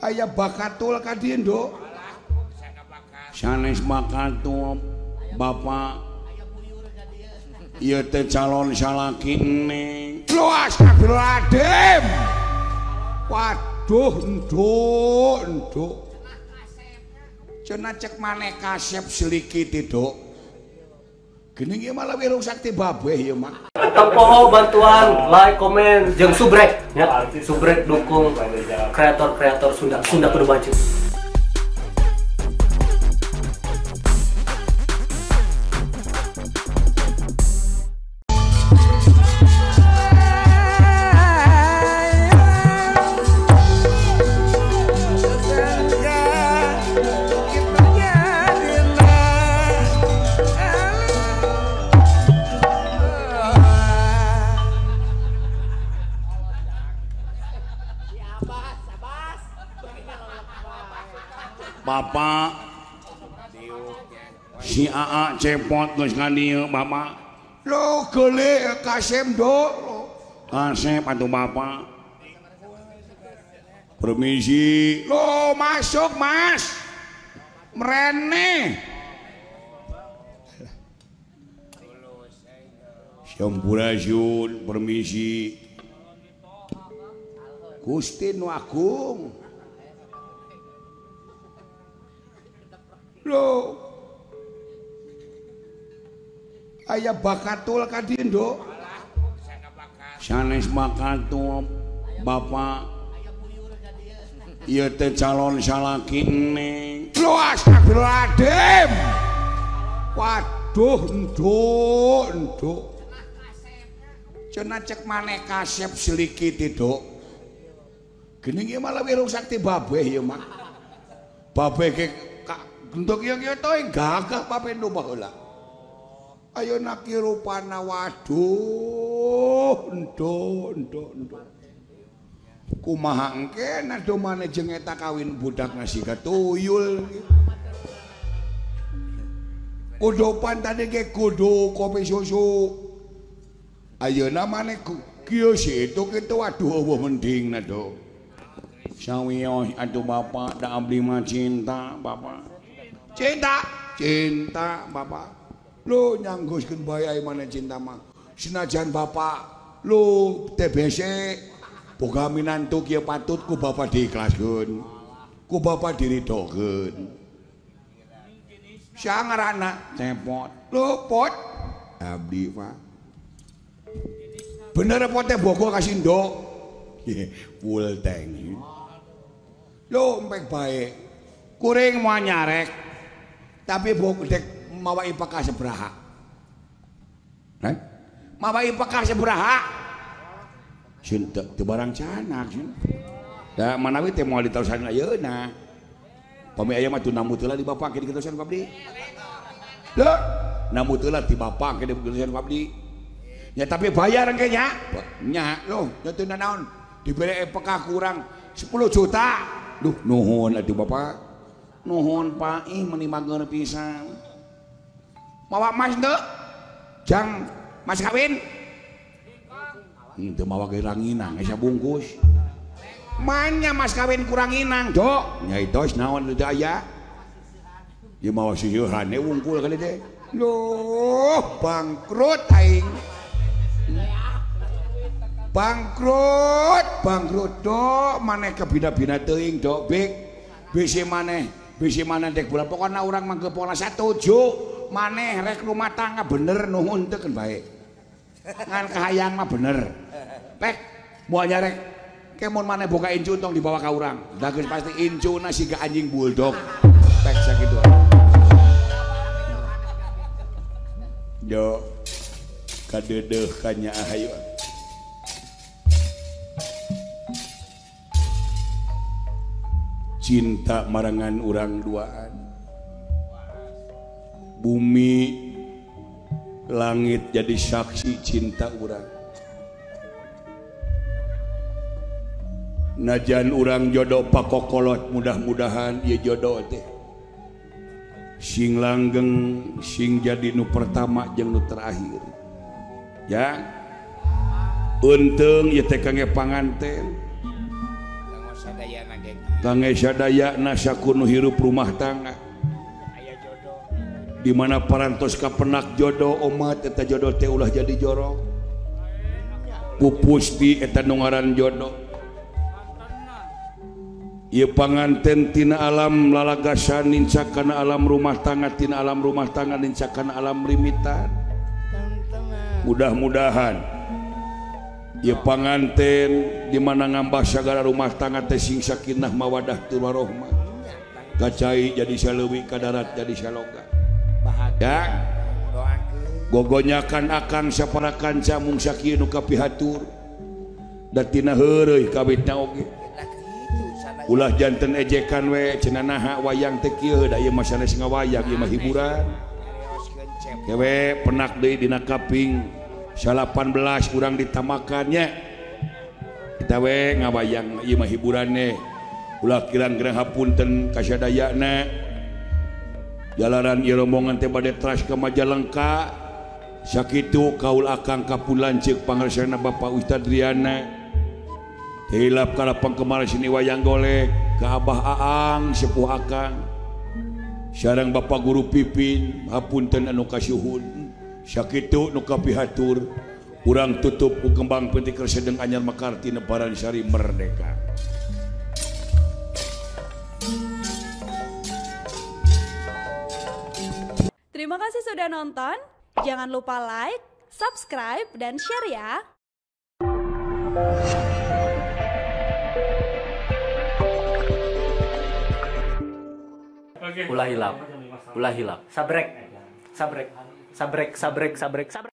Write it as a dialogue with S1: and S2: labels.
S1: Aya bakatul ka dieu, Nduk. Sanes bakatul, Bapak. Ieu teh calon salaki neng. Lho astagfirullahaladzim. Waduh, nduk, nduk. Cenah cek maneh kasep seliki nduk. Geuning ieu mah leuwih rusak ti babeh ieu mah.
S2: Tempoho bantuan, like, komen, jeung subrek ya. Subrek dukung kreator-kreator Sunda. Sunda kudu maju.
S1: Bapak si AA cepot geus ka dieu Bapak. Lho geuleuh kasep nduk. Kasep atuh Bapak. Permisi. Lho masuk Mas. Mrene. Sampurasun permisi. Gusti nu agung. Lho aya bakatul ka dieu, Nduk. Sanes bakatul, Bapak. Ieu teh calon salaki neng. Lho astagfirullahaladzim. Waduh, nduk, nduk. Cenah cek maneh kasep seliki nduk. Geuning ieu mah leuwih rusak ti babeh ieu mah. Babeh ge bentuk ieu kieu teh gagah papendo baheula. Ayeuna ki rupana waduh, nduk, nduk, nduk. Kumaha engke nado maneh jeung eta kawin budak nasi tuyul. Kudu pantane ge kudu kopi susu. Ayeuna maneh kieu si itu kitu waduh eueuh mending nado. Sawios atuh Bapak da abdi mah cinta Bapak. Cinta, cinta Bapak. Lu nyangguskeun bae ai maneh cinta mah. Senajan Bapak lu TBC boga minantu kieu patut ku Bapak diikhlaskeun. Ku Bapak diridokeun. Sia ngaranna cepot. Lu pot abdi mah. Bener pote bogo kasih nduk. Full tank. Lu empek bae. Kuring moal nyarek. Tapi bok dek mawa ipekah seberaha. Hah? Mawa ipekah seberaha. Sieun teu barang canak sieun. Da manawi teh moal diterusan ayeuna. Pami aya mah teu namu teu lah di bapak ke diterusan ku abdi. Lho, namu teu lah di bapak ke diterusan ku abdi. Ya tapi bayar engke nya. Nya lho, nya teu nanaon. Dibere ipekah kurang 10 juta. Duh, nuhun atuh Bapak. Nuhun Pak, ih meuni mager pisan. Mawa mas teu? Jang mas kawin? Henteu mawa ge ranginang geus bungkus. Manya mas kawin kurang inang, Dok. Nya itos naon teu aya? Ieu mawa siseuhane wungkul kali teh. Loh, bangkrut aing. Bangkrut, bangkrut Dok, maneh kebina-bina teuing Dok, Bik. Bisi maneh, bisi maneh dek bulan pokona urang mah pokona satuju maneh rek rumah tangga bener nuhun teu keun bae. Ngan kahayang mah bener. Pek moal nyarek ke mun maneh boga incu tong dibawa ka urang. Da geus pasti incuna siga anjing bulldog. Pek sakitu. Yo kadeudeuh ka nyaah hayu. Cinta marangan urang duaan. Bumi langit jadi saksi cinta urang. Najan urang jodoh pakokolot mudah-mudahan ieu jodoh teh sing langgeng sing jadi nu pertama jeung nu terakhir. Ya. Untung ieu teh kangge panganten. Kangge sadayana sakunu hirup rumah tangga. Di mana parantos kapenak jodoh omat eta jodoh teh ulah jadi jorok. Pupus di eta nu ngaran jodoh. Ieu panganten tina alam lalagasan nincak kana alam rumah tangga, tina alam rumah tangga nincak kana alam limitan. Mudah-mudahan ieu panganten di mana ngambah sagala rumah tangga teh sing sakinah mawadah tur warohmah. Kacai jadi saleuwi, kadarat jadi saloga. Ya. Gogonyakan akang sapara kanca mung sakieu nu kapihatur. Da tina heureuy kawitna oge. Ulah janten ejekan we cenah naha wayang teh kieu da ieu mah sanes ngawayang ieu mah hiburan. Kewe penak deui dina kaping 18 urang ditamakannya. Kita we ngawayang ieu mah hiburane. Ulah kirang-kirang hapunten ka sadayana. Jalaran ieu rombongan teh bade teras ka Majalengka. Sakitu kaul akang kapun lanceuk pangarsana Bapak Ustad Riana. Hilap kala penggemar sini wayang golek ka Abah Aang sepuh akang. Sareng Bapak Guru Pipin hapunten anu kasuhun. Sakitu nu kapihatur urang tutup ku kembang penting sedeng anyar makarti nebaran sari merdeka.
S3: Terima kasih sudah nonton. Jangan lupa like, subscribe, dan share ya.
S2: Ulah hilap, ulah hilap. Sabrek, sabrek, sabrek, sabrek, sabrek, sabrek.